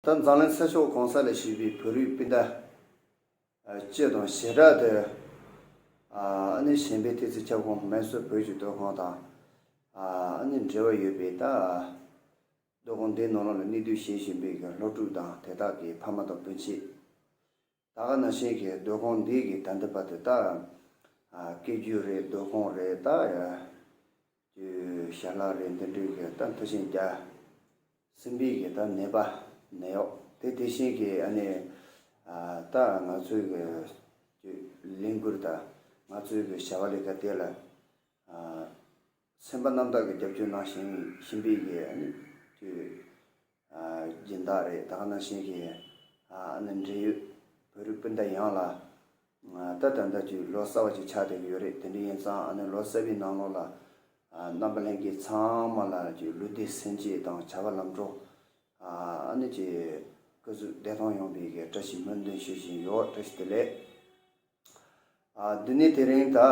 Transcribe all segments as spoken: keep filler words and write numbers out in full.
ད་འཛམ་གླིང་ས་ཕྱོགས་གང་ས་ལ་བཞུགས་པའི་བོད་རིགས་སྤུན་ཟླ་སྤྱི་དང་ཞེ་དྲག་ཏུ། ཨ་ནི་གཞན་ཕན་ཐེབས་རྩའི་ཁྱབ་ཁོངས་མེ་སོར་བོད་ཀྱི་སྡོད་ཁང་དང་། ཨ་ནི་འབྲེལ་བ་ཡོད་པའི་ད་སྡོད་ཁང་འདིའི་ནང་ལོགས་ལ་གནས་སྡོད་བྱེད་བཞིན་པའི་གི་སློབ་ཕྲུག་དང་དེ་དག་གི་ཕ་མ་དང་སྤུན་མཆེད། ད་ག་ནང་བཞིན་གྱི་སྡོད་ཁང་འདི་གི་ད་ལྟ་བར་དུ་ད་ཨ་སྐད་སྒྱུར་རེད། སྡོད་ཁང་རེད། ད་ཡ་ཀྱི་ཞལ་ལག་རེད། འདི་འདྲའི་གི་ད་མཐུ་རྐྱེན་རྒྱག་ཟིན་པའི་གི་ད་ནད་པ་ནད་གཡོག་དེ་དེ་བཞིན་གྱི་ཨ་ནི་ཨ་ད་ང་ཚོའི་གི་ཀྱི་ལས་འགུལ་དང་ང་ཚོའི་གི་བྱ་བ་ལས་ཀ་དེ་ལ་ཨ་སེམས་པ་རྣམ་དག་གི་རྒྱབ་སྐྱོར་གནང་བཞིན་བཞིན་པའི་གི་ཨ་ནི་ཀྱི་ཨ་སྦྱིན་བདག་རེད། ད་ག་ནང་བཞིན་གྱི་ཨ་ནི་འབྲེལ་ཡོད་བོད་རིགས་སྤུན་ཟླ་ཡོངས་ལ་ཨ་ད་ད་ལྟ་ཀྱི་ལོ་གསར་བ་ཅིག་ཆགས་བསྡད་ཀྱི་ཡོད་རེད། དེ་འདྲ་ཡིན་ཙང་ཨ་ནི་ལོ་གསར་བའི་ནང་ལོགས་ལ་ཨ་རྣམ་པ་ལྷན་རྒྱས་ཚང་མ་ལ་ཀྱི་ལོ་བདེ་སེམས་སྐྱིད་དང་བྱ་བ་ལམ་འགྲོ་ཨ་ནི་ཀྱི་སྐུ་གཟུགས་བདེ་ཐང་ཡོང་བའི་གི་བཀྲ་ཤིས་སྨོན་འདུན་ཞུ་བཞིན་ཡོད། བཀྲ་ཤིས་བདེ་ལེགས། ཨ་འདི་ནས་དེ་རིང་ད་ཨ་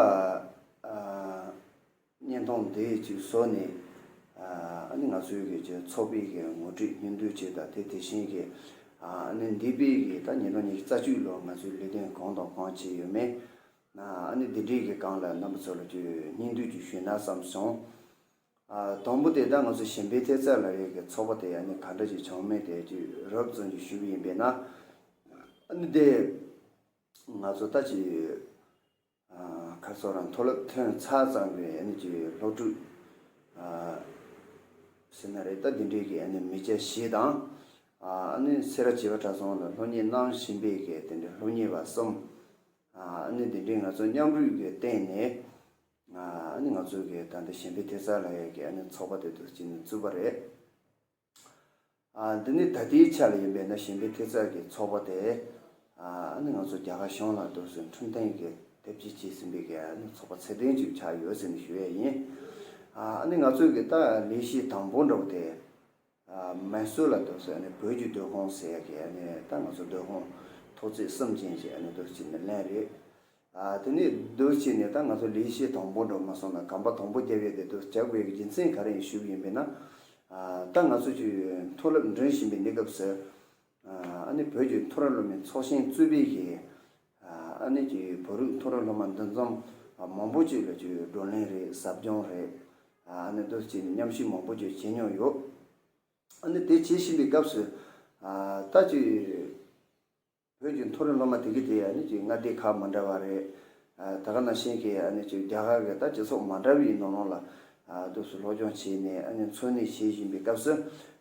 བརྙན་ཐུང་འདི་ཅིག་བཟོས་ནས་ཨ་ནི་ང་ཚོའི་གི་ཅིག་ཚོགས་པའི་གི་ངོ་སྤྲོད་སྙིང་བསྡུས་ཅིག་དང་དེ་དེ་བཞིན་གྱི་ཨ་ནི་འདས་པའི་གི་ད་ཉིས་སྟོང་ཉི་ཤུ་རྩ་གཅིག་ལོར་ང་ཚོའི་ལས་དོན་གང་དང་གང་བྱས་ཡོད་མེད་ཨ་ནི་འདི་འདྲའི་གི་སྒང་ལ་རྣམ་པ་ཚོ་ལ་ཅིག་སྙིང་བསྡུས་ཅིག་ཞུས་ན་བསམ་སོང་། ཨ་དང་པོ་དེ་ད་ང་ཚོ་གཞན་ཕན་ཐེབས་རྩ་ལབ་ཡས་གི་ཚོགས་པ་དེ་ཨ་ནི་ག་འདྲ་ཅིག་བྱུང་མིན་དེ་ཅིག་རོབ་ཙམ་ཅིག་ཞུས་པ་ཡིན་པས་ན། ཨ་ནི་དེ་ང་ཚོ་ད་ཅིག་ཨ་ཁ་སང་རང་མཐོ་སློབ་ཐོན་ཚར་ཙམ་གྱི་ཨ་ནི་ཅིག་སློབ་ཕྲུག་ཨ་ཟེར་ན་རེད། ད་འདི་འདྲའི་གི་ཨ་ནི་མི་སྐྱ་བཞི་དང་ཨ་ནི་སེ་ར་བྱེས་པ་གྲྭ་ཚང་ལ་སློབ་གཉེར་གནང་བཞིན་པའི་གི་དེ་འདྲའི་སློབ་གཉེར་བ་གསུམ། ཨ་ནི་འདི་འདྲའི་ང་ཚོ་མཉམ་རུབ་ཀྱི་སྟེང་ནས་ཨ་ནི་ང་ཚོ་གི་ད་ལྟ་གཞན་ཕན་ཐེབས་རྩ་ལབ་ཡས་གི་ཨ་ནི་ཚོགས་པ་དེ་འདུག་ཅིག་ནས་བཙུགས་པ་རེད། ཨ་འདི་ནི་ད་ལྟའི་ཆ་ལ་ཡིན་པས་ན་གཞན་ཕན་ཐེབས་རྩ་གི་ཚོགས་པ་དེ་ཨ་ནི་ང་ཚོ་རྒྱ་གར་གཞུང་ལ་འདུག་སེ་འཁྲུངས་སྟོན་གྱི་དེབ་སྐྱེལ་བྱས་ཟིན་པའི་གི་ཨ་ནི་ཚོགས་པ་ཚད་ལྡན་ཅིག་ཆགས་ཡོད་ཟེར་ནས་ཞུ་ཡས་ཡིན། ཨ་ནི་ང་ཚོའི་གི་ད་ལས་གཞི་དང་པོ་འདྲ་བོ་དེ། ཨ་མེ་སོར་ལ་འདུག་སེ་ཨ་ནི་བོད་ཀྱི་སྡོད་ཁང་ཟེར་ཡ་གི་ཨ་ནི་ད་ང་ཚོ་སྡོད་ཁང་ཐོག་བརྩེགས་གསུམ་ཅན་ཞིག་ཨ་ནི་འདུག་སེ་ནས་ལེན་རེད། ཨ་དེ་ནས་འདུག་སེ་ནས་ད་ང་ཚོ་ལས་གཞི་དང་པོ་འགྲོ་མ་སོང་ན་གོམ་པ་དང་པོ་རྒྱབ་ཡས་དེ་འདུག་རྒྱག་དགོས་ཡ་གི་རྒྱུ་མཚན་ག་རེ་ཡིན་ཞུས་པ་ཡིན་པས་ན། ཨ་ད་ང་ཚོ་ཀྱི་མཐོ་སློབ་འགྲིམ་བཞིན་པའི་གནས་སྐབས་སུ་ཨ་ནི་བོད་ཀྱི་མཐོ་རིམ་སློབ་མའི་ཚོགས་ཆེན་གཙོས་པའི་གི་ཨ་ནི་ཀྱི་བོད་རིགས་མཐོ་རིམ་སློབ་མ་འདུ་འཛོམས་མང་པོ་ཅིག་ལ་ཀྱི་བགྲོ་གླེང་རེད། ཟབ་སྦྱོང་རེད། ཨ་ནི་འདུག་སེ་ནས་མཉམ་ཞུགས་མང་པོ་ཅིག་བྱེད་མྱོང་ཡོད། ཨ་ནི་དེ་བྱེད་བཞིན་པའི་སྐབས་སུ་ཨ་ད་ཅིག་བོད་ཀྱི་མཐོ་རིམ་སློབ་མ་དེ་གི་དེ་ཨ་ནི་ཅིག་མངའ་སྡེ་ཁག་མི་འདྲ་བ་རེད། ཨ་ད་ག་ནང་བཞིན་གྱི་ཨ་ནི་ཅིག་རྒྱ་གར་གྱི་ད་སྤྱི་ཚོགས་མི་འདྲ་བའི་ནང་ལོགས་ལ་ཨ་འདུག་སེ་སློབ་སྦྱོང་བྱས་ནས་ཨ་ནི་འཚོ་གནས་བྱེད་བཞིན་པའི་སྐབས་སུ་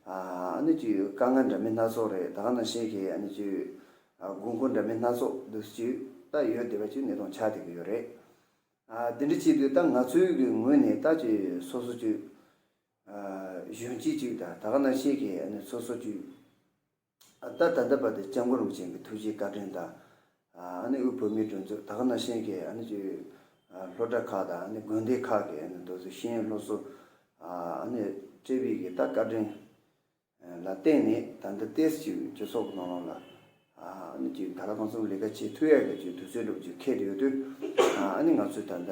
ཨ་ནི་ཅིག་དཀའ་ངལ་འདྲ་མིན་སྣ་ཚོགས་རེད། ད་ག་ནང་བཞིན་གྱི་ཨ་ནི་ཅིག་ཨ་དགོས་མཁོ་འདྲ་མིན་སྣ་ཚོགས་འདུག་སེ་ཅིག་ད་ཡོད་བསྡད་པ་ཅིག་གནས་སྟངས་ཆགས་བསྡད་ཀྱི་ཡོད་རེད། ཨ་འདི་འདྲ་བྱེད་དུས་ད་ང་ཚོའི་གི་ངོས་ནས་ད་ཅིག་སོ་སོ་ཅིག་ཨ་གཞོན་སྐྱེས་ཅིག་དང་ད་ག་ནང་བཞིན་གྱི་ཨ་ནི་སོ་སོ་ཅིག་ཨ་ད་ད་ལྟ་བར་དུ་སྐྱབས་མགོན་རིན་པོ་ཆེ་གི་ཐུགས་རྗེ་བཀའ་དྲིན་དང་ཨ་ནི་དབུས་བོད་མིའི་སྒྲིག་འཛུགས་ད་ག་ནང་བཞིན་གྱི་ཨ་ནི་ཅིག་ཨ་སློབ་གྲྭ་ཁག་དང་ཨ་ནི་དགོན་སྡེ་ཁག་གི་ཨ་ནི་འདུག་སེ་ཤེས་ཡོན་སློབ་གསོ་ཨ་ནི་སྤྲད་པའི་གི་ད་བཀའ་དྲིན་ལ་བརྟེན་ནས་ད་ལྟ་ཏོག་ཙམ་སྤྱི་ཚོགས་ཀྱི་ནང་ལོགས་ལ་ཨ་ནི་ཅིག་ག་ལ་གང་འཚམ་ལས་ཀ་བྱེད་ཐུབ་ཡག་གི་ཅིག་དུས་ཚོད་འདྲ་བོ་ཅིག་འཁེལ་ཡོད་དུས་ཨ་ནི་ང་ཚོས་ད་ལྟ་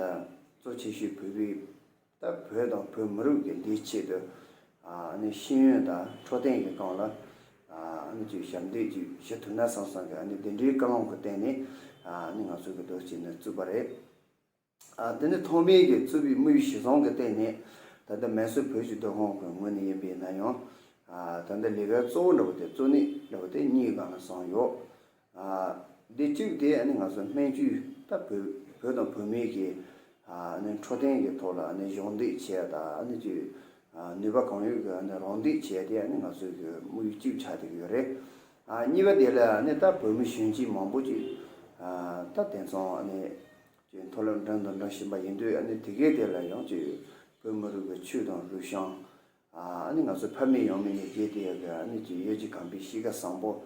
གཙོ་ཆེ་ཤོས་བོད་པའི་ད་བོད་དང་བོད་མི་རིགས་ཀྱི་འདིའི་ཆེད་དུ་ཨ་ནི་ཤེས་ཡོན་དང་འཕྲོད་བསྟེན་གྱི་སྒང་ལ་ཨ་ནི་ཅིག་ཞབས་འདེགས་ཅིག་ཞུ་ཐུབ་ན་བསམ་བསམ་གི་ཨ་ནི་དེ་འདྲའི་བཀའ་སློབ་ཀྱི་སྟེང་ནས་ཨ་ནི་ང་ཚོ་གི་འདུག་སེ་ནས་བཙུགས་པ་རེད། ཨ་དེ་ནི་ཐོག་མའི་གི་བཙུགས་པའི་དམིགས་ཡུལ་གཞིར་བཟུང་གི་སྟེང་ནས་ད་ལྟ་མེ་སོར་བོད་ཀྱི་སྡོད་ཁང་གི་ངོས་ནས་ཡིན་པས་ན་ཡང་ཨ་ད་ལྟ་ལས་ཀའི་གཙོ་བོ་འདྲ་བོ་དེ་གཙོ་གནད་འདྲ་བོ་དེ་གཉིས་སྒང་ལ་བཟུང་ཡོད། ཨ་དེ་གཅིག་དེ་ཨ་ནི་ང་ཚོ་སྨན་བཅོས་ད་བོད་བོད་དང་བོད་མིའི་གི་ཨ་ནི་འཕྲོད་བསྟེན་གྱི་ཐོག་ལ་ཨ་ནི་གཞོགས་འདེགས་བྱས་ད་ཨ་ནི་ཅིག་ཨ་ནུས་པ་གང་ཡོད་ཀྱི་ཨ་ནི་རོགས་འདེགས་བྱས་ཏེ་ཨ་ནི་ང་ཚོའི་གི་དམིགས་ཡུལ་གཅིག་ཆགས་བསྡད་ཀྱི་ཡོད་རེད། ཨ་གཉིས་པ་དེ་ལ་ཨ་ནི་ད་བོད་མི་གཞོན་སྐྱེས་མང་པོ་ཅིག་ཨ་ད་དེང་སང་ཨ་ནི། ཀྱི་མཐོ་སློབ་འགྲིམ་དང་འགྲིམ་བཞིན་པ་ཡིན་དུས་ཨ་ནི་དེ་གའི་དེ་ལ་ཡང་ཀྱི་བོད་མི་རིགས་ཀྱི་ཆོས་དང་རིག་གཞུང་ཨ་ནི་ང་ཚོ་ཕ་མེས་ཡང་མེས་ནས་བརྒྱུད་དེ་ཡོད་པའི་ཨ་ནི་ཀྱི་ཡུལ་གྱི་གོམས་པའི་གཤིས་ཀ་བཟང་པོ་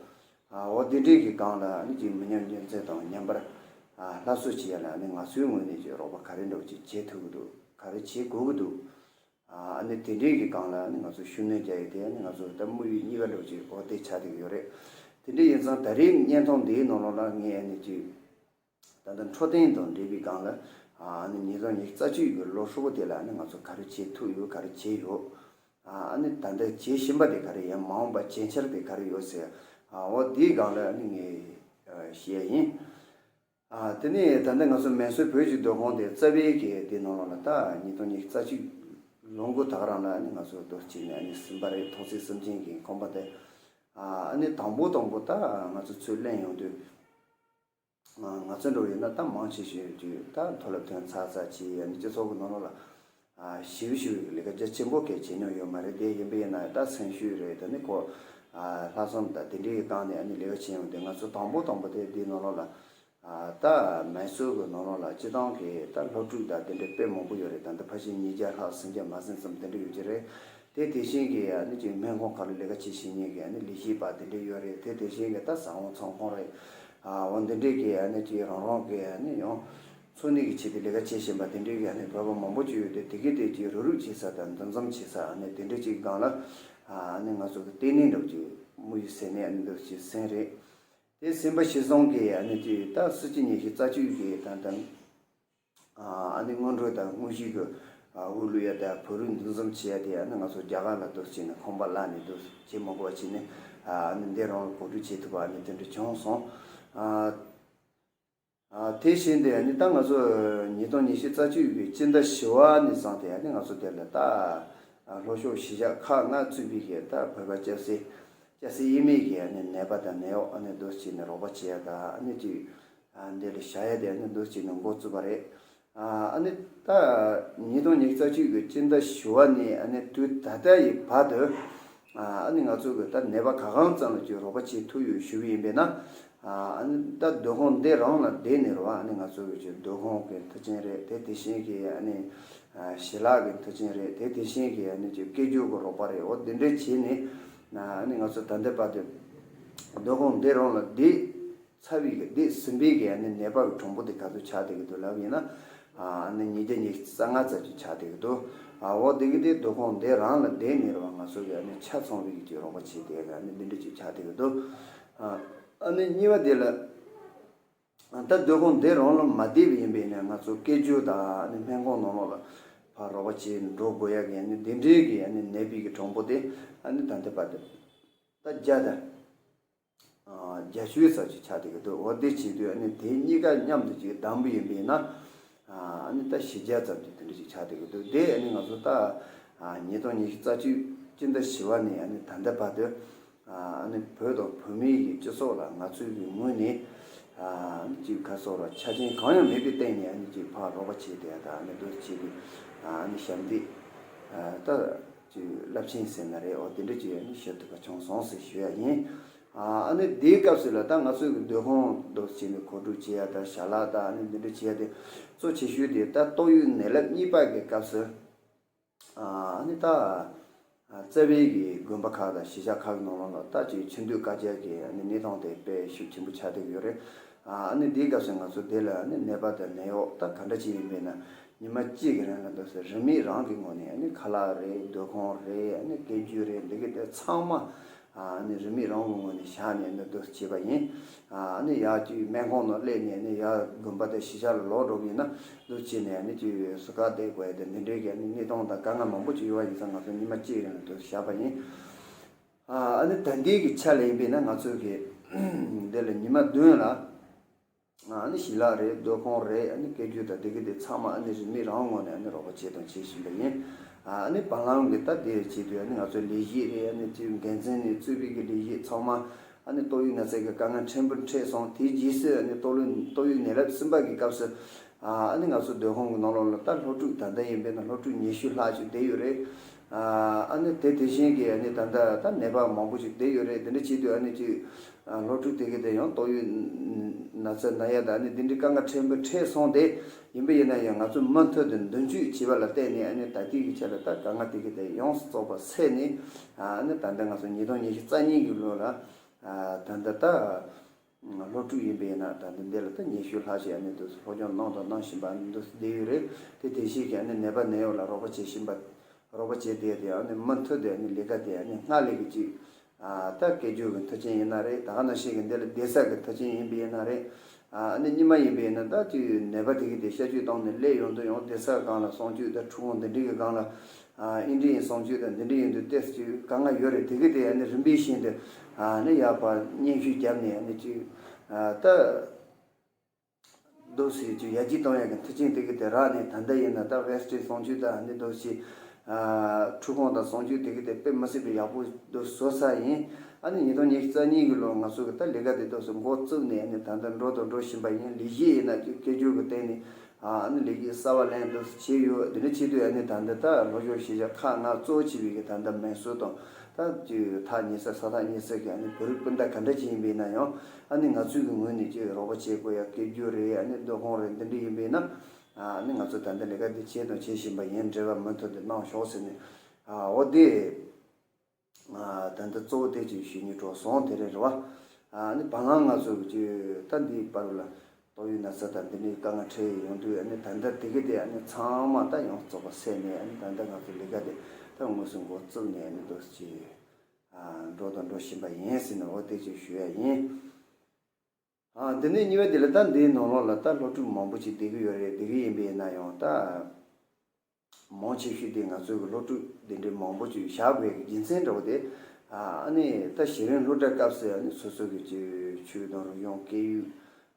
ཨ་འོ་དེ་འདྲའི་གི་སྒང་ལ་ཨ་ནི་ཀྱི་མི་ཉམས་རྒྱུན་འཛིན་དང་ཉམས་པར་ཨ་སླར་གསོ་བྱེད་ཡ་ལ་ཨ་ནི་ང་ཚོའི་ངོས་ནས་ཀྱི་རོགས་པ་ག་རེ་འདྲ་བོ་ཅིག་བྱེད་ཐུབ་ཀྱི་འདུག་ག་རེ་བྱེད་དགོས་ཀྱི་འདུག་ཨ་ནི་དེ་འདྲའི་གི་སྒང་ལ་ཨ་ནི་ང་ཚོ་ཤུགས་སྣོན་རྒྱག་ཡ་དེ་ཨ་ནི་ང་ཚོ་ད་དམིགས་ཡུལ་གཉིས་པ་འདྲ་བོ་ཅིག་འོ་དེ་ཆགས་བསྡད་ཀྱི་ཡོད་རེད། དེ་འདྲ་ཡིན་ཙང་ད་རེས་བརྙན་ཐུང་འདིའི་ནང་ལོགས་ལ་ངས་ཨ་ནི་ཀྱི། ད་ལྟ་འཕྲོད་བསྟེན་དང་འབྲེལ་བའི་སྒང་ལ་ཨ་ནི་ཉིས་སྟོང་ཉི་ཤུ་རྩ་གཅིག་གི་ལོ་ཧྲིལ་པོ་དེ་ལ་ཨ་ནི་ང་ཚོ་ག་རེ་བྱེད་ཐུབ་ཡོད་ག་རེ་བྱས་ཡོད། ཨ་ནི་ད་ལྟ་བྱེད་བཞིན་པ་དེ་ག་རེ་ཡིན། མ་འོངས་པ་བྱེད་འཆར་དེ་ག་རེ་ཡོད་ཟེར། ཨ་འོ་དེའི་སྒང་ལ་ཨ་ནི་ངས་ཨ་བཤད་ཡ་ཡིན། ཨ་དེ་ནས་ད་ལྟ་ང་ཚོ་མེ་སོར་བོད་ཀྱི་སྡོད་ཁང་དེ་རྩ་བའི་གི་དེ་ནང་ལོགས་ལ་ད་ཉིས་སྟོང་ཉི་ཤུ་རྩ་གཅིག་ལོ་འགོ་ད་ག་རང་ལ་ཨ་ནི་ང་ཚོ་རྡོ་རྗེ་ནས་ཨ་ནི་ཟིན་པ་རེད། ཐོག་བརྩེགས་གསུམ་ཅན་གྱི་ཁང་པ་དེ། ཨ་ནི་དང་པོ་དང་པོ་ད་ང་ཚོ་ཚུར་ལེན་ཡོང་དུས། ང་ཚོ་འགྲོ་ཡིན་ན་ད་མང་ཆེ་ཤོས་ཀྱིས་ད་མཐོ་སློབ་ཐོན་ཚར་ཚར་བྱས། ཨ་ནི་སྤྱི་ཚོགས་ཀྱི་ནང་ལོགས་ལ་ཨ་ཞེ་པོ་ཞེ་པོ་ལས་ཀ་རྒྱ་ཆེན་པོ་གང་བྱེད་མྱོང་ཡོད་མ་རེད། དེ་ཡིན་པ་ཡིན་ན་ད་སེམས་ཤུགས་རེད། ད་ནི་ཁོ་ཨ་ལྷག་བསམ་དང་དེ་འདྲའི་སྒང་ནས་ཨ་ནི་ལས་ཀ་བྱེད་ཡོང་དུས། ང་ཚོ་དང་པོ་དང་པོ་དེ་འདི་ནང་ལོགས་ལ་ཨ་ད་མེ་སོར་གྱི་ནང་ལོགས་ལ་སྤྱི་བཏང་གི་ད་སློབ་ཕྲུག་དང་དེ་འདྲའི་དཔེ་མང་པོ་ཡོད་རེད། ད་ལྟ་ཕལ་ཆེར་ཉིས་བརྒྱ་ལྷག་སུམ་བརྒྱ་མ་ཟིན་ཙམ་དེ་འདྲ་ཡོད་ཀྱི་རེད། དེ་དེ་བཞིན་གྱི་ཨ་ནི་ཅིག་སྨན་ཁང་ཁག་ལ་ལས་ཀ་བྱེད་བཞིན་མཁན་གྱི་ཨ་ནི་ལས་བྱེད་པ་དེ་འདྲ་ཡོད་རེད། དེ་དེ་བཞིན་གྱི་ད་ཟ་ཁང་ཚོང་ཁང་རེད། ཨ་འོ་འདི་འདྲའི་གི་ཨ་ནི་ཅིག་རང་རང་གི་ཨ་ནི་ཡང་འཚོ་གནས་ཀྱི་ཆེད་དུ་ལས་ཀ་བྱེད་བཞིན་པ་དེ་འདྲའི་གི་ཨ་ནི་བོད་པ་མང་པོ་ཅིག་ཡོད་དེ། དེ་གི་དེ་ཅིག་རུབ་རུབ་བྱེད་ས་དང་འདུ་འཛོམས་བྱེད་ས་ཨ་ནི་དེ་འདྲ་ཅིག་སྒང་ལ་ཨ་ནི་ང་ཚོ་གི་ལྟེ་གནས་འདྲ་པོ་ཅིག་དམིགས་ཡུལ་ཟིན་ནས་ཨ་ནི་འདུག་ཅིག་ཟིན་རེད། དེ་ཟིན་པ་གཞིར་བཟུང་གི་ཨ་ནི་ཅིག་ད་སྲིད་སྤྱི་ཉི་ཤུ་རྩ་གཅིག་གི་ད་ད། ཨ་ནི་སྔོན་འགྲོ་དང་དངོས་གཞི་གི་ཨ་དབུ་བླུག་ཡ་དང་བོད་རིགས་འདུ་འཛོམས་བྱེད་ཡ་དེ་ཨ་ནི་ང་ཚོ་རྒྱ་གར་ལ་འདུག་བྱས་ནས་ཁང་པ་གླ་ནས་འདུག་བྱེད་མ་དགོས་པ་བྱས་ནས། ཨ་ནི་འདི་རང་ལ་གོ་སྒྲིག་བྱེད་ཐུབ་པ་ཨ་ནི་དེ་འདྲ་བྱུང་སོང་། ཨ་ཨ་དེ་བཞིན་དུ་ཨ་ནི་ད་ང་ཚོ་ཉིས་སྟོང་ཉི་ཤུ་རྩ་གཅིག་གི་སྤྱི་ཟླ་བཞི་པ་ནས་བཟུང་སྟེ་ཨ་ནི་ང་ཚོ་དེ་ལ་ད་ཨ་ལྷོ་ཕྱོགས་གཞིས་ཆགས་ཁག་ལྔ་གཙོས་པའི་གི་ད་བོད་པ་སྐྱ་སེར་སྐྱ་སེར་དབྱེ་མེད་ཀྱི་ཨ་ནི་ནད་པ་དང་ནད་གཡོག་ཨ་ནི་འདུག་བྱས་ནས་རོགས་པ་བྱེད་ཡ་དང་ཨ་ནི་ཅིག་ཨ་འདི་ལ་བཞག་ཡ་དེ་ཨ་ནི་འདུག་བྱས་ནས་འགོ་བཙུགས་པ་རེད། ཨ་ནི་ད་ཉིས་སྟོང་ཉི་ཤུ་རྩ་གཅིག་གི་སྤྱི་ཟླ་བཞི་པ་ནས་ཨ་ནི་དུས་ད་ལྟ་ཡི་བར་དུ་ཨ་ནི་ང་ཚོ་གི་ད་ནད་པ་ག་གང་ཙམ་ལ་ཅིག་རོགས་པ་བྱེད་ཐུབ་ཡོད་ཞུ་བ་ཡིན་པས་ན། ཨ་ནི་ད་སྡོད་ཁང་འདི་རང་ལ་བསྡད་ནས་རོགས་ཨ་ནི་ང་ཚོ་གི་ཅིག་སྡོད་ཁང་གི་མཐུན་རྐྱེན་རེད། དེ་དེ་བཞིན་གྱི་ཨ་ནི་ཞལ་ལག་གི་མཐུན་རྐྱེན་རེད། དེ་དེ་བཞིན་གྱི་ཨ་ནི་ཅིག་སྐད་སྒྱུར་གྱི་རོགས་པ་རེད། འོ་འདི་འདྲ་བྱས་ནས་ཨ་ནི་ང་ཚོ་ད་ལྟའི་བར་དུ་སྡོད་ཁང་འདི་རང་ལ་བསྡད་ཚར་བའི་གི་འདས་ཟིན་པའི་གི་ཨ་ནི་ནད་པ་གི་གྲངས་འབོར་དེ་ག་ཚོད་ཆགས་བསྡད་ཀྱི་འདུག་ལབ་ཡིན་ན། ཨ་ནི་ཉིས་བརྒྱ་ཉི་ཤུ་རྩ་ལྔ་ཙམ་ཅིག་ཆགས་བསྡད་ཀྱི་འདུག་ཨ་འོ་དེ་གི་དེ་སྡོད་ཁང་དེ་རང་ལ་བསྡད་ནས་རེད་བ། ང་ཚོ་གི་ཨ་ནི་ཆ་ཚང་བའི་གི་ཅིག་རོགས་པ་བྱས་ཏེ་ཨ་ནི་འདི་འདྲ་ཅིག་ཆགས་བསྡད་ཀྱི་འདུག་ཨ་ནི་གཉིས་པ་དེ་ལ་ད་སྡོད་ཁང་དེ་རང་ལ་མ་བསྡད་པ་ཡིན་པས་ན། ང་ཚོ་སྐད་སྒྱུར་དང་ཨ་ནི་སྨན་ཁང་ནང་ལོགས་ལ་ཕར་རོགས་པ་བྱས་འགྲོ་དགོས་ཡ་གི་ཨ་ནི་འདི་འདྲའི་གི་ཨ་ནི་ནད་པའི་གི་གྲངས་འབོར་དེ་ཨ་ནི་ད་ལྟའི་བར་དུ་ད་བརྒྱ་དང་། ཨ་བརྒྱད་ཅུ་ཙམ་ཅིག་ཆགས་བསྡད་ཀྱི་འདུག་འོ་དེ་བྱེད་དུས་ཨ་ནི་དེ་གཉིས་ཀ་མཉམ་དུ་ཅིག་བསྡོམས་པ་ཡིན་པས་ན། ཨ་ནི་ད་བཞི་བརྒྱ་ཙམ་ཅིག་དེ་འདྲ་ཅིག་ཆགས་བསྡད་ཀྱི་འདུག་དེ་ཨ་ནི་ང་ཚོ་ད་ཨ་ཉིས་སྟོང་ཉི་ཤུ་རྩ་གཅིག་སྤྱི་ཟླ་བཞི་པ་ནས་ཨ་ནི་ད་ལྟ་བར་དུ་ཨ་ནི་བོད་དང་བོད་མིའི་གི་སྤྱི་ཚོགས་ལ་ང་ཚོའི་གི་ངོས་ནས་ཨ་ནི་ཅིག་ག་སོགས་ལ་ཆ་རྐྱེན་གང་ཡང་མེད་པའི་སྟེང་ནས་ཨ་ནི་ཅིག་ཕར་རོགས་པ་བྱས་ཏེ་ད་ཨ་ནི་འདུག་བྱས་ཏེ་ཨ་ནི་ཞབས་འདེགས་ད་ཅིག་རླབས་ཆེན་ཟེར་ན་རེད། འོ་དེ་འདྲ་ཅིག་ཨ་ནི་ཞུ་ཐུབ་པ་བྱུང་སོང་ཟེར་ཞུ་ཡ་ཡིན། ཨ་ནི་དེའི་སྐབས་སུ་ལ་ད་ང་ཚོའི་གི་སྡོད་ཁང་འདུག་བྱས་ནས་གོ་སྒྲིག་བྱེད་ཡ་དང་ཞལ་ལག་དང་ཨ་ནི་འདི་འདྲ་བྱེད་ཡ་དེ་གཙོ་ཆེ་ཤོས་དེ་ད་ཏོག་དབྱིབས་ནད་རླབས་གཉིས་པ་གི་སྐབས་སུ་ཨ་ནི་ད་རྩ་བའི་གི་དགོན་པ་ཁག་དང་གཞིས་ཆགས་ཁག་གི་ནང་ལོགས་ལ་ད་ཅིག་ཆུ་འདོད་དཀའ་སྤྱད་ཀྱི་ཨ་ནི་གནས་སྟངས་དེ་དཔེ་ཤུགས་ཆེན་པོ་ཆགས་བསྡད་ཀྱི་ཡོད་རེད། ཨ་ནི་དེའི་སྐབས་སུ་ང་ཚོ་དེ་ལ་ཨ་ནི་ནད་པ་དང་ནད་གཡོག་ད་ག་འདྲ་ཅིག་ཡིན་པས་ན། ཉི་མ་གཅིག་གི་རིང་ལ་འདུག་སེ་རིན་མེད་རང་གི་ངོས་ནས་ཨ་ནི་ཁ་ལག་རེད། སྡོད་ཁང་རེད། ཨ་ནི་སྐད་སྒྱུར་རེད། འདི་གི་དེ་ཚང་མ་ཨ་ནི་རིན་མེད་རང་གི་ངོས་ནས་བཞག་ནས་ཨ་ནི་འདུག་སེ་བྱས་པ་ཡིན། ཨ་ནི་ཡར་ཅིག་སྨན་ཁང་ནང་སླེབས་ནས་ཨ་ནི་ཡར་དགོན་པ་དང་གཞིས་ཆགས་ལ་ལོག་འགྲོ་གི་ཡིན་ན་འདུག་སེ་བྱས་ནས་ཨ་ནི་ཅིག་ཟུར་བཀག་བསྡད་དགོས་ཡ་དེ་འདི་འདྲའི་གི་ཨ་ནི་གནས་སྟངས་དང་དཀའ་ངལ་མང་པོ་ཅིག་ཡོད་པ་ཡིན་ཙང་ང་ཚོ་ཉི་མ་གཅིག་གི་རིང་ལ་འདུག་སེ་བཞག་པ་ཡིན། ཨ་ནི་ད་ལྟའི་གི་ཆ་ལ་ཡིན་པས་ན་ང་ཚོ་གི་འདི་ལ་ཉི་མ་བདུན་ལ། ཨ་ནི་ཞལ་ལག་རེད། སྡོད་ཁང་རེད། ཨ་ནི་སྐད་སྒྱུར་དང་དེ་གི་དེ་ཚང་མ་ཨ་ནི་རིན་མེད་རང་ངོས་ནས་ཨ་ནི་རོགས་པ་བྱས་དང་བྱེད་བཞིན་པ་ཡིན། ཨ་ནི་བར་ལམ་གི་ད་དེ་བྱེད་དུས་ཨ་ནི་ང་ཚོའི་ལས་གཞི་རེད། ཨ་ནི་དེ་འགན་འཛིན་ནས་གཙོས་པའི་གི་ལས་གཞི་ཚང་མ་ཨ་ནི་ཏོག་དབྱིབས་ན་ཚ་གི་དཀའ་ངལ་ཕྲན་བུ་འཕྲད་སོང་། དེའི་རྗེས་སུ་ཨ་ནི་ཏོག་དབྱིབས་ཏོག་དབྱིབས་ནད་རླབས་གསུམ་པ་གི་སྐབས་སུ་ཨ་ནི་ང་ཚོ་སྡོད་ཁང་གི་ནང་ལོགས་ལ་ད་སློབ་ཕྲུག་ད་ལྟ་ཡིན་པས་ན་སློབ་ཕྲུག་ཉི་ཤུ་ལྷག་ཅིག་བསྡད་ཡོད་རེད། ཨ་ནི་དེ་དེ་བཞིན་གྱི་ཨ་ནི་ད་ལྟ་ད་ནད་པ་མང་པོ་ཞིག་བསྡད་ཡོད་རེད། དེ་འདྲ་བྱེད་དུས་ཨ་ནི་ཅིག་སློབ་ཕྲུག་དེ་གི་དེ་ཡང་ཏོག་དབྱིབས་ན་ཚ་ན་ཡ་དང་ཨ་ནི་འདི་འདྲའི་དཀའ་ངལ་ཕྲན་བུ་འཕྲད་སོང་སྟེ། ཡིན་པ་ཡིན་ན་ཡང་ང་ཚོས་མུ་མཐུད་དུ་མདུན་སྐྱོད་བྱས་པ་ལ་བརྟེན་ནས་ཨ་ནི་ད་ལྟའི་གི་ཆ་ལ་ད་དཀའ་ངལ་དེ་གི་དེ་ཡོངས་སུ་རྫོགས་པ་སེལ་ནས། ཨ་ནི་ད་ལྟ་ང་ཚོ་ཉིས་སྟོང་ཉི་ཤུ་རྩ་གཉིས་ཀྱི་ལོ་ལ་ད་ལྟ་ད། སློབ་ཕྲུག་ཡིན་པས་ན་ད་ལྟ་འདི་ལ་ད་ཉི་ཤུ་ལྷག་ཞིག་ཨ་ནི་འདུག་སློབ་སྦྱོང་གནང་དང་གནང་བཞིན་པ་ཨ་ནི་འདུག་བསྡད་ཡོད་རེད། དེ་དེ་བཞིན་གྱི་ཨ་ནི་ནད་པ་ནད་གཡོག་ལ་རོགས་པ་བྱེད་བཞིན་པ། རོགས་པ་བྱས་ཏེ་དེ་ཨ་ནི་མུ་མཐུད་དེ་ཨ་ནི་ལས་ཀ་དེ་ཨ་ནི་སྔར་ལས་ཀྱི་ཅིག་ཨ་ད་སྐད་སྒྱུར་གྱི་མཐུན་རྐྱེན་ཡིན་ན་རེད། ད་ག་ནང་བཞིན་གྱི་འདི་ལ་བསྡད་ས་གི་མཐུན་རྐྱེན་ཡིན་པ་ཡིན་ན་རེད། ཨ་ནི་སྔོན་མ་ཡིན་པ་ཡིན་ན་ད་ཅིག་ནད་པ་དེ་གི་དེ་གཤག་བཅོས་བཏང་ནས་སླེབས་ཡོང་དུས་ཡང་བསྡད་ས་སྒང་ལ་གསང་སྤྱོད་དང་ཁྲུས་ཁང་འདི་འདྲའི་གི་སྒང་ལ་ ཨ་ཨིན་འདྲ་ཡིན་གསུང་ཆོས་དང་འདི་འདྲ་ཡིན་དུས་ཏོག་ཙམ་ཅིག་དཀའ་ངལ་ཡོད་རེད། དེ་གི་དེ་ཨ་ནི་རིམ་པས་བཞིན་དུ་ཨ་ནི་ཡག་པ་སྙན་ཞུ་བརྒྱབ་ནས་ཨ་ནི་ཅིག་ཨ་ད་འདུག་སེ་ཅིག་ཡར་རྒྱས་གཏོང་ཡག་གི་མཐུན་རྐྱེན་དེ་གི་དེ་རག་ནས། ད་ལྟ་ཡིན་ན་ད་ཝེ་སི་ཊི་གསུང་ཆོས་དང་ཨ་ནི་འདུག་སེ་ཨ་འཁྲུག་ཁོངས་དང་གསུང་ཆོས་དེ་གི་དེ་དཔེ་མི་སྲིད་པའི་ཡག་པོ་འདུག་བཟོ་ས་ཡིན། ཨ་ནི་ཉིས་སྟོང་ཉི་ཤུ་རྩ་གཉིས་ཀྱི་ལོ་ང་ཚོ་གི་ད་ལས་ཀ་དེ་འདུག་སེ་འགོ་བཙུགས་ནས་ཨ་ནི་ད་ལྟ་འགྲོ་དང་འགྲོ་བཞིན་པ་ཡིན། ལས་གཞི་ཡིན་ན་ཅིག་སྐད་སྒྱུར་གི་སྟེང་ནས་ཨ་ནི་ལས་ཀའི་གསར་བ་ལེན་འདུག་བྱས་ཡོད། དེ་འདྲ་བྱེད་དུས་ཨ་ནི་ད་ལྟ་ད་ལྷོ་ཕྱོགས་གཞིས་ཆགས་ཁག་ལྔ་གཙོ་བྱས་པའི་གི་ད་ལྟ་མེ་སོར་དང་ད་ཅིག་ཐག་ཉེ་ས་ས་ཐག་ཉེ་ས་གི་ཨ་ནི་བོད་རིགས་སྤུན་ཟླ་ག་འདྲ་ཅིག་ཡིན་པ་ཡིན་ན་ཡང་ཨ་ནི་ང་ཚོའི་གི་ངོས་ནས་ཅིག་རོགས་པ་བྱེད་དགོས་ཡ་སྐད་སྒྱུར་རེད། ཨ་ནི་སྡོད་ཁང་རེད། འདི་འདྲ་ཡིན་པ་ཡིན་ན་ཨ་ནི་ང་ཚོ་ད་ལྟ་ལས་ཀ་འདི་བྱས་དང་བྱེད་བཞིན་པ་ཡིན། འབྲེལ་བ་མུ་མཐུད་དུ་གནང་ཤོག་ཟེར་ནས་ཨ་འོ་དེ། ད་ལྟ་གཙོ་བོ་དེ་ཅིག་ཞུ་སྙིང་བྲོ་སོང་། དེ་རེད་རེད་བ། ཨ་ནི་བར་ལམ་ང་ཚོ་གི་ད་འདིའི་བར་ལ་ཏོག་དབྱིབས་ན་ཚ་དང་འདི་འདྲའི་དཀའ་ངལ་འཕྲད་ཡོང་དུས་ཨ་ནི་ད་ལྟ་དེ་གི་དེ་ཨ་ནི་ཚང་མ་ད་ཡོངས་རྫོགས་པ་སེལ་ནས་ཨ་ནི་ད་ལྟ་ང་ཚོ་ལས་ཀ་དེ་ད་དངོས་སུ་འགོ་བཙུགས་ནས་ཨ་ནི་འདུག་སེ་ཅིག་འགྲོ་དང་འགྲོ་བཞིན་པ་ཡིན་ཟེར་ནས་འོ་དེ་ཅིག་ཞུ་ཡ་ཡིན། ཨ་འདི་ནས་གཉིས་པ་དེ་ལ་ད་འདིའི་ནང་ལོགས་ལ་ད་སློབ་ཕྲུག་མང་པོ་ཅིག་བསྡད་ཀྱི་ཡོད་རེད། བསྡད་ཀྱི་ཡིན་པ་ཡིན་ན་ཡང་ད། མང་ཆེ་ཤོས་དེ་ང་ཚོའི་གི་སློབ་ཕྲུག་དེ་འདྲའི་མང་པོ་ཅིག་བཞག་དགོས་ཀྱི་རྒྱུ་མཚན་འདྲ་བོ་དེ། ཨ་ནི་ད་གཞི་རིམ་སློབ་གྲྭ་སྐབས་སུ་ཨ་ནི་སོ་སོ་གི་ཅིག་ཆོས་དང་རིག་གཞུང་སྐད་ཡིག་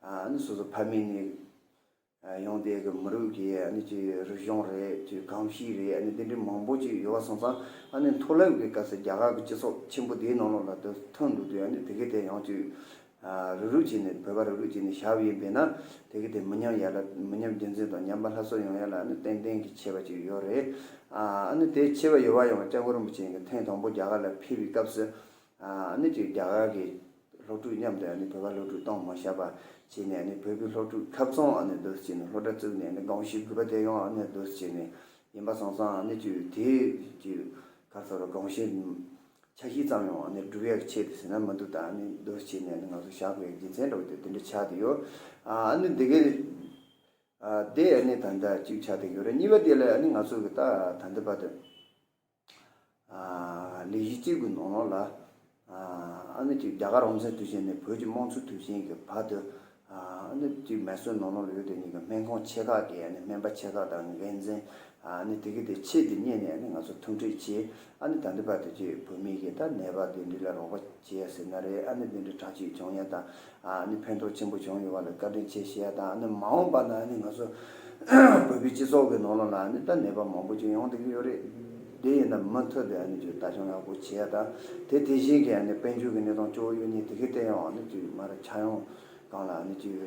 ཨ་ནི་སོ་སོ་ཕ་མེས་ནས་ཡོང་བསྡད་ཀྱི་མི་རིགས་ཀྱི་ཨ་ནི་ཅིག་རིག་གཞུང་རེད། ཅིག་གོམས་གཤིས་རེད། ཨ་ནི་དེ་འདྲའི་མང་པོ་ཅིག་ཡོད་པ་སོང་ཙང་ཨ་ནི་མཐོ་སློབ་ཀྱི་སྐབས་སུ་རྒྱ་གར་གྱི་སྤྱི་ཚོགས་ཆེན་པོ་དེའི་ནང་ལོགས་ལ་དེ་ཐོན་འདུག་དུས་ཨ་ནི་དེ་གའི་དེ་ཡང་ཅིག་རུག་རུག་བྱས་ནས་བོད་པ་རུག་རུག་བྱས་ནས་བཞག་པ་ཡིན་པས་ན་དེ་གི་དེ་མི་ཉམས་ཡ་ལ་མི་ཉམས་རྒྱུན་འཛིན་དང་ཉམས་པ་སླར་གསོ་ཡོང་ཡ་ལ་ནི་ཏན་ཏན་གྱི་ཆེ་བ་ཅིག་ཡོད་རེད། ཨ་ནི་དེ་ཆེ་བ་ཡོད་པ་ཡང་སྐྱབས་མགོན་རིན་པོ་ཆེ་གི་ཐེངས་དང་པོ་རྒྱ་གར་ལ་ཕེབས་པའི་སྐབས་སུ་ཨ་ནི་ཅིག་རྒྱ་གར་གྱི་སློབ་ཕྲུག་མཉམ་དུ་ཨ་ནི་བོད་པ་སློབ་ཕྲུག་གཏོང་མ་བཞག་པ་བྱས་ནས་ཨ་ནི་བོད་པའི་སློབ་ཕྲུག་ཁ་ཚང་ཨ་ནི་འདུག་སེ་བྱས་ནས་སློབ་གྲྭ་བཙུགས་ནས་ཨ་ནི་དགོངས་ཞུ་དགོས་པ་དེ་ཡང་ཨ་ནི་འདུག་སེ་བྱས་ནས་ཡིན་པ་སོང་ཙང་ཨ་ནི་ཅིག་དེ་ཅིག་ག་རེ་ཟེར་དགོངས་ཞུ། འཆར་གཞི་ཙམ་ཡང་ཨ་ནི་སྒྲུབ་ཡག་ཆེད་དུ་ཟེར་ན་མི་འདུག་ད་ཨ་ནི་འདུག་བྱས་ནས་ཨ་ནི་ང་ཚོ་བཞག་དགོས་རྒྱུ་མཚན་འདྲ་བོ་དེ་དེ་འདྲ་ཆགས་བསྡད་ཡོད། ཨ་ནི་འདི་གའི་དེ་ཨ་ནི་ད་ལྟ་གཅིག་ཆགས་བསྡད་ཡོད་རེད། གཉིས་པ་དེ་ལ་ཨ་ནི་ང་ཚོ་གི་ད་ད་ལྟ་བར་དུ་ལས་གཞི་གཅིག་གི་ནང་ལོགས་ལ་ཨ་ནི་ཅིག་རྒྱ་གར་རང་བཙན་དུས་ཆེན་ནས་བོད་ཀྱི་དམངས་གཙོའི་དུས་ཆེན་གྱི་བར་དུ། ཨ་ནི་དེའི་མེ་སོར་ནང་ལོགས་ལ་ཡོད་དེ་ཉིད་ཀྱི་སྨན་ཁང་ཆེ་ཁག་གི་ཨ་ནི་སྨན་པ་ཆེ་ཁག་དང་འགན་འཛིན་ཨ་ནི་དེ་གི་དེ་ཆེད་དུ་གཉེར་ནས་ཨ་ནི་ང་ཚོ་མཐུན་འབྲེལ་བྱས། ཨ་ནི་ད་ལྟ་བར་དུ་ཅིག་བོད་མི་གི་ད་ནད་པ་དེ་འདྲ་ལ་རོགས་པ་བྱེད་ཡ་ཟེར་ན་རེད། ཨ་ནི་དེ་འདྲ་དྲག་སྐྱེད་བྱུང་ཡ་དང་ཨ་ནི་ཕན་ཐོགས་ཆེན་པོ་བྱུང་ཡོད་པ་ལ་བཀའ་དྲིན་ཆེ་ཞུ་ཡ་དང་། ཨ་ནི་མ་འོངས་པ་ན་ཨ་ནི་ང་ཚོ་བོད་པའི་སྤྱི་ཚོགས་ཀྱི་ནང་ལོགས་ལ་ཨ་ནི་ད་ནད་པ་མང་པོ་ཅིག་ཡོང་བསྡད་ཀྱི་ཡོད་རེད། དེ་ཡིན་ན་མུ་མཐུད་དུ་ཨ་ནི་ཅིག་ལྟ་སྐྱོང་ཡག་པོ་བྱེད་ཡ་དང་། དེ་དེ་བཞིན་གྱི་ཨ་ནི་དཔལ་འབྱོར་གྱི་གནས་སྟངས་སྐྱོ་བོ་ཡོད་ནི་དེ་གི་དེ་ཡང་ཨ་ནི་ཅིག་མར་ཆ་ཡོང་སྒང་ལ་ཨ་ནི་ཅིག་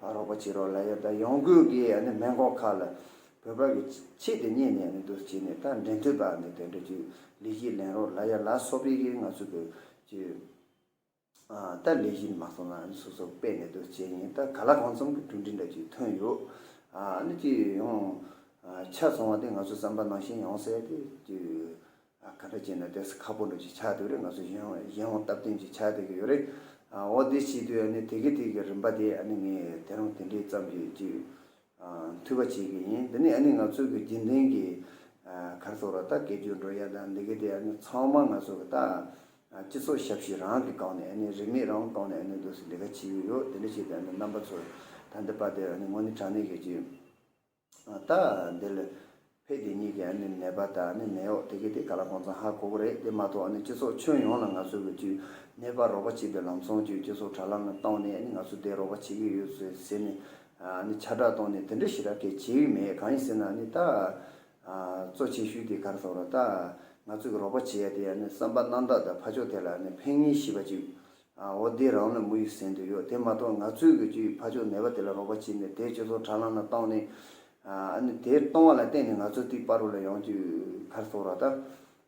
རོགས་པ་བྱེད་རོགས་ལབ་ཡ་དང་། ཡང་སྒོས་ཀྱི་ཨ་ནི་སྨན་ཁང་ཁག་ལ་བོད་པ་གི་ཆེད་དུ་གཉེར་ནས་ཨ་ནི་འདུག་བྱས་ནས་ད་འབྲེལ་མཐུད་པ་ཨ་ནི་དེ་འདྲ་ཅིག་ལས་གཞི་ལེན་རོགས་ལབ་ཡ་ལ་སོགས་པའི་གི་ང་ཚོ་གི་ཅིག་ཨ་ད་ལས་གཞི་མ་སོང་ན་ཨ་ནི་སོ་སོ་སྤེལ་ནས་འདུག་བྱས་ཡིན། ད་ག་ལ་གང་འཚམ་གི་གྲུབ་འབྲས་འདྲ་ཅིག་ཐོན་ཡོད། ཨ་ནི་ཅིག་ཡང་ཆ་ཚང་བ་དེ་ང་ཚོ་བསམ་པ་ནང་བཞིན་ཡོང་ས་དེ་ཅིག་ག་འདྲ་བྱས་ན་དེ་ཁག་པོ་འདྲ་ཅིག་ཆགས་འདུག་རེད། ང་ཚོ་གཞན་གཞན་དབང་སྟབས་བསྟུན་ཅིག་ཆགས་བསྡད་ཀྱི་ཡོད་རེད། ཨ་འོ་དེ་བྱེད་དུས་ཨ་ནི་དེ་གི་དེ་གི་རིམ་པ་དེ་ཨ་ནི་ངས་དེ་རིང་དེ་འདྲའི་ཙམ་གྱིས་ཅིག་ཨ་ཐུག་པ་བྱེད་ཀྱི་ཡིན། འདི་ནི་ཨ་ནི་ང་ཚོའི་གི་རྒྱུན་ལྡན་གྱི་ཨ་ག་རེ་ཟེར་ར་ད་སྐད་སྒྱུར་འགྲོ་ཡ་དང་འདི་གི་དེ་ཨ་ནི་ཚང་མ་ང་ཚོ་གི་ད་ཨ་སྤྱི་ཚོགས་ཞབས་ཞུ་རང་གི་སྒང་ནས་ཨ་ནི་རིན་མེད་རང་སྒང་ནས་ཨ་ནི་འདུག་སེ་ལས་ཀ་བྱེད་ཀྱི་ཡོད། དེ་འདྲ་བྱས་ཏེ་ཨ་ནི་རྣམ་པ་ཚོ་ད་འདི་པ་དེ་ཨ་ནི་དངོས་གནས་དྲང་གནས་ཀྱི་ཅིག་ད་འདི་ལ་ཕེབས་དེ་ཉིད་ཀྱི་ཨ་ནི་ནད་པ་དང་ཨ་ནི་ནད་གཡོག་དེ་གི་དེ་ག་ལ་གང་འཚམ་ཧ་གོ་གི་རེད། དེ་མ་གཏོགས་ཨ་ནི་སྤྱི་ཚོགས་ཁྱོན་ཡོངས་ལ་ང་ཚོ་གི་ཅིག་ནད་པ་རོགས་པ་བྱེད་པའི་ལམ་སང་ཅིག་སྤྱི་ཚོགས་དྲ་ལམ་ལ་བཏང་ནས་ཨ་ནི་ང་ཚོ་དེ་རོགས་པ་བྱེད་ཀྱི་ཡོད་ཟེར་ཟེར་ནས་ཨ་ནི་ཁྱབ་བསྒྲགས་བཏང་ནས་དེ་འདྲ་ཞེ་དྲག་གི་བྱེད་ཀྱི་མེད། གང་ཡིན་ཟེར་ན་ཨ་ནི་ད་གཙོ་ཆེ་ཤོས་དེ་ག་རེ་ཟེར་ར་ད་ང་ཚོ་གི་རོགས་པ་བྱེད་ཡ་དེ་ཨ་ནི་བསམ་པ་རྣམ་དག་དང་ཕར་ཕྱོགས་དེ་ལ་ཨ་ནི་ཕན་ངེས་ཤེས་པ་ཅིག་ཨ་འོ་དེ་རང་ལ་དམིགས་ཡུལ་ཟིན་དུ་ཡོད། དེ་མ་གཏོགས་ང་ཚོས་གི་ཅིག་ཕར་ཕྱོགས་ནད་པ་དེ་ལ་རོགས་པ་བྱས་ནས་དེ་སྤྱི་ཚོགས་དྲ་ལམ་ལ་བཏང་ནས་ཨ་ནི་དེ་གཏོང་བ་ལ་བརྟེན་ནས་ང་ཚོ་དེའི་བར་རུ་ལ་ཡང་ཅིག་ག་རེ་ཟེར་ར་ད་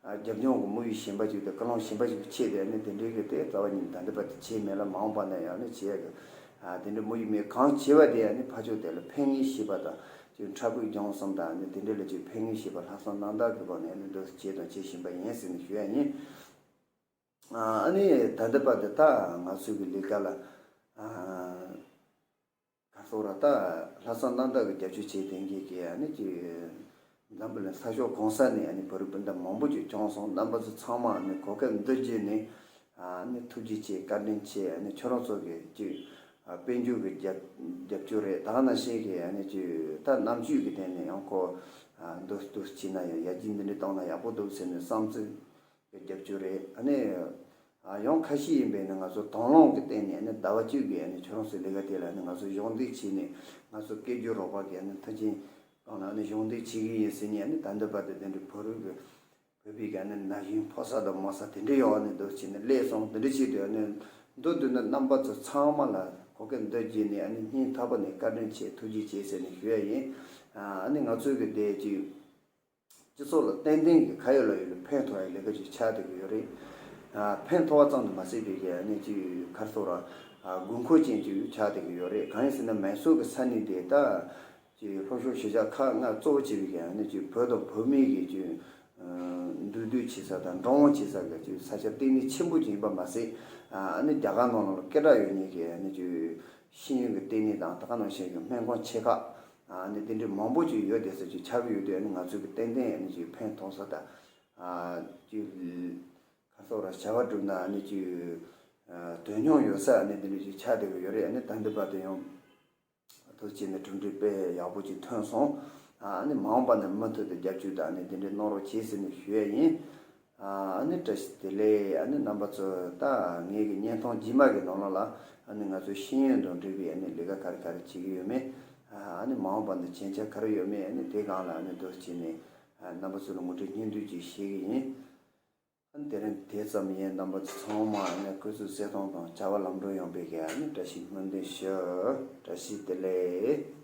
རྒྱབ་ལྗོངས་ཀྱི་དམིགས་ཡུལ་གཞན་པ་ཅིག་དང་ཀུན་སློང་གཞན་པ་ཅིག་གི་ཆེད་དུ་ཨ་ནི་དེ་འདྲའི་གི་དེ་རྩ་བ་ཉིད་ད་ལྟ་བར་དུ་བྱས་མེད་ལ་མ་འོངས་པ་ན་ཡང་ནི་བྱེད་ཡ་གི་ཨ་དེ་འདྲའི་དམིགས་ཡུལ་མེད། གང་བྱས་པ་དེ་ཨ་ནི་ཕར་ཕྱོགས་དེ་ལ་ཕན་ངེས་ཤེས་པ་དང་ཅིག་འཁྲབ་ཁུལ་སྦྱོང་བསམ་དང་ཨ་ནི་དེ་འདྲའི་ལ་ཅིག་ཕན་ངེས་ཤེས་པ་ལྷག་བསམ་རྣམ་དག་གི་སྒོ་ནས་ཨ་ནི་འདུག་སེ་བྱས་དང་བྱེད་བཞིན་པ་ཡིན་ཟེར་ནས་ཞུ་ཡ་ཡིན། ཨ་ནི་ད་ལྟ་བར་དུ་ད་ང་ཚོའི་གི་ལས་ཀ་ལ་ཨ་ག་རེ་ཟེར་ར་ད་ལྷག་བསམ་རྣམ་དག་གི་རྒྱབ་སྐྱོར་བྱེད་མཁན་གྱི་ཨ་ནི་ཅིག་འཛམ་བུ་གླིང་ས་ཕྱོགས་གང་ས་ནས་ཨ་ནི་བོད་རིགས་སྤུན་ཟླ་མང་པོ་ཅིག་བྱུང་སོང་། རྣམ་པ་ཚོ་ཚང་མ་ཨ་ནི་གོ་སྐབས་འདི་བརྒྱུད་ནས་ཨ་ནི་ཐུགས་རྗེ་ཆེ་བཀའ་དྲིན་ཆེ། ཨ་ནི་ཁྱོད་རང་ཚོ་གི་ཅིག་དཔལ་འབྱོར་གྱི་རྒྱབ་རྒྱབ་སྐྱོར་རེད། ད་ག་ནང་བཞིན་གྱི་ཨ་ནི་ཅིག་ད་རྣམ་དཔྱོད་ཀྱི་སྟེང་ནས་ཡང་ཁོ་ ཨ་འདུག་འདུག་བྱས་ན་ཡང་ཡར་རྒྱས་འདི་འདྲ་བཏང་ན་ཡག་པོ་འདུག་ཟེར་ནས་བསམ་ཚུལ་གྱི་རྒྱབ་སྐྱོར་རེད། ཨ་ནི་ཨ་ཡང་ཁ་ཤས་ཡིན་པས་ནི་ང་ཚོ་དང་བླངས་ཀྱི་སྟེང་ནས་ཨ་ནི་ཟླ་བ་གཅིག་གི་ཨ་ནི་ཁྱོད་རང་ཚོའི་ལས་ཀ་དེ་ལ་ཨ་ནི་ང་ཚོ་གཞོགས་འདེགས་བྱས་ནས་ང་ཚོ་སྐད་སྒྱུར་རོགས་པ་གི་ཨ་ནི་མཐུན་རྐྱེན་སྒང་ལ་ཨ་ནི་གཞོགས་འདེགས་བྱེད་ཀྱི་ཡིན་ཟེར་ནས། ཨ་ནི་ད་ལྟ་བར་དུ་དེ་འདྲའི་བོད་རིགས་ཀྱི་བོད་པའི་གི་ཨ་ནི་ན་གཞོན་ཕོ་གསར་དང་མོ་གསར་དེ་འདྲ་ཡོད། ཨ་ནི་འདུག་བྱས་ནས་སླེབས་སོང་། དེ་འདྲ་བྱས་དུས་ཨ་ནི་མདོར་བསྡུས་ན་རྣམ་པ་ཚོ་ཚང་མ་ལ་གོ་སྐབས་འདི་བརྒྱུད་ནས་ཨ་ནི་སྙིང་ཐག་པ་ནས་བཀའ་དྲིན་ཆེ་ཐུགས་རྗེ་ཆེ་ཟེར་ནས་ཞུ་ཡ་ཡིན། ཨ་ནི་ང་ཚོའི་གི་དེ་ཅིག་སྤྱི་ཚོགས་ལ་ཏན་ཏན་གྱི་ཁ་ཡོད་ལག་ཡོད་ལ་ཕན་ཐོགས་ཡ་ལས་ཀ་ཅིག་ཆགས་བསྡད་ཀྱི་ཡོད་རེད། ཨ་ཕན་ཐོགས་པ་ཙམ་དུ་མ་ཟད་པའི་གི་ཨ་ནི་ཅིག་ག་རེ་ཟེར་ར། ཨ་དགོས་མཁོ་ཅན་ཅིག་ཆགས་བསྡད་ཀྱི་ཡོད་རེད། གང་ཡིན་ཟེར་ན་མང་ཚོགས་ཀྱི་ས་གནས་དེ་ད་ཅིག་ལྷོ་ཕྱོགས་གཞིས་ཆགས་ཁག་ལྔ་གཙོ་བོ་བྱས་པའི་གི་ཨ་ནི་ཅིག་བོད་དང་བོད་མིའི་གི་ཅིག་འདུས་སྡོད་བྱེད་ས་དང་འགྲོ་འོང་བྱེད་ས་གི་ཅིག་ས་ཆ་ལྟེ་གནས་ཆེན་པོ་ཅིག་ཡིན་པ་མ་ཟད། ཨ་ནི་རྒྱ་གར་ནང་ལ་སྐད་གྲགས་ཡོད་མཁན་གྱི་ཨ་ནི་ཅིག་ཤེས་ཡོན་གྱི་ལྟེ་གནས་དང་ད་ག་ནང་བཞིན་གྱི་སྨན་ཁང་ཆེ་ཁག་ཨ་ནི་དེ་འདྲའི་མང་པོ་ཅིག་ཡོད་བསྡད་ས་ཅིག་ཆགས་ཀྱི་ཡོད་དུས། ཨ་ནི་ང་ཚོས་ཀྱི་ཏན་ཏན་ཨ་ནི་ཅིག་ཕན་ཐོགས་ས་དང་། ཨ་ཅིག་ག་རེ་ཟེར་ར། བྱ་བ་བསྒྲུབ་ན་ཨ་ནི་ཅིག་ཨ་དོན་སྙིང་ཡོད་ས་ཨ་ནི་དེ་འདྲ་ཅིག་ཆགས་བསྡད་ཀྱི་ཡོད་རེད། ཨ་ནི་ད་ལྟ་བར་དུ་ཡང་ཐུགས་རྗེ་ཆེ་ནས་གྲུབ་འབྲས་དཔེ་ཡག་པོ་ཅིག་ཐོན་སོང་། ཨ་ནི་མ་འོངས་པ་ནས་མུ་མཐུད་དུ་རྒྱབ་སྐྱོར་དང་ཨ་ནི་དེ་འདྲའི་གནང་རོགས་བྱེད་ཟེར་ནས་ཞུ་ཡ་ཡིན། ཨ་ནི་བཀྲ་ཤིས་བདེ་ལེགས། ཨ་ནི་རྣམ་པ་ཚོ་ད་ངའི་གི་བརྙན་ཐུང་རྗེས་མ་གི་ནང་ལོགས་ལ་ཨ་ནི་ང་ཚོའི་ཤེས་ཡོན་དང་འབྲེལ་བའི་ཨ་ནི་ལས་ཀ་ག་རེ་ག་རེ་བྱེད་ཀྱི་ཡོད་མེད། ཨ་ནི་མ་འོངས་པ་ནས་བྱེད་འཆར་ག་རེ་ཡོད་མེད། ཨ་ནི་དེ་སྒང་ལ་ཨ་ནི་འདུག་བྱས་ནས་ཨ་རྣམ་པ་ཚོ་ལ་ངོ་སྤྲོད་སྙིང་བསྡུས་ཅིག་བྱེད་ཀྱི་ཡིན། ཨ་ནི་དེ་རིང་དེ་ཙམ་ཡིན། རྣམ་པ་ཚོ་ཚང་མ་ཨ་ནི་སྐུ་གཟུགས་གསལ་ཐང་དང་བྱ་བ་ལམ་འགྲོ་ཡོང་བའི་གི་ཨ་ནི་བཀྲ་ཤིས་སྨོན་འདུན་ཞུ། བཀྲ་ཤིས་བདེ་ལེགས།